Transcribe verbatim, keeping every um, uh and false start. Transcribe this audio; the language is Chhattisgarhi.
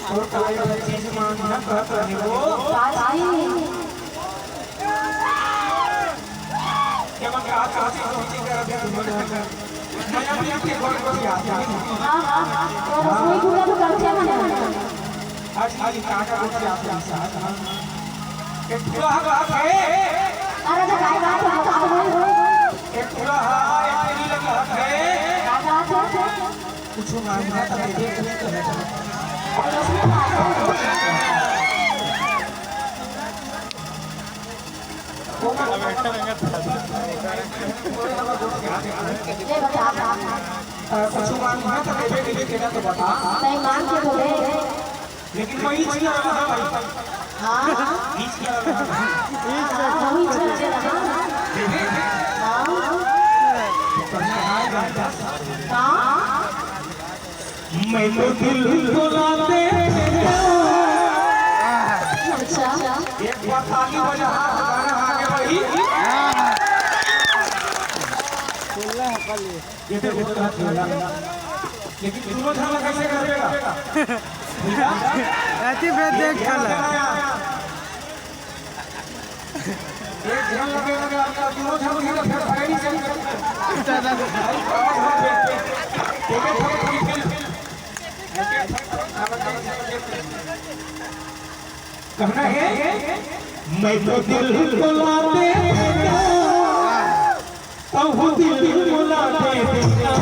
तोर कलाई वाला चीज मांग ना कहत रहे वो। बाजी। क्या मन कहा, कहा से कोई चीज कर दे, मैं अभी आपके घर को भी आता हूँ। हाँ, हाँ, हाँ। तो रसोई पूरा तो करते हैं ना। आज ये कहाँ का कुछ आता है, साथ में। एक पूरा हक है। अरे, तो गाय बात है, बता दो। एक पूरा हक है, एक पूरी लगी हक है। क्या बात है? कुछ मांगना था, दे दे, कुछ तो है। ये बता, बता। अ, कुछ मांगना था, दे दे, दे दे, तेरा तो बता। नहीं, मांग के तो दे। लेकिन वही चीज आ रहा है भाई। हाँ, हाँ। बीच क्या आ रहा है? हाँ, वही चीज आ रहा है। दे दे। हाँ। तो मैं आ गया। हाँ। मैं तो दिल को लाते। अच्छा। एक बार ताली बजा, हाँ, गाना आगे बढ़ी। ये तो बहुत अच्छा लगा। लेकिन दोनों झगड़ा कैसे कर देगा? ठीक है? अति ब्रत देख एक खला। एक झन लगे लगे आपका दोनों झन उठे तो फिर भरे नहीं चल सकते। भाई, पाँच झन बैठते। एक एक झन उठे। एक एक झन उठे। कहना है, मैं तो दिल को लाते तहु दिल मुला दे दिया।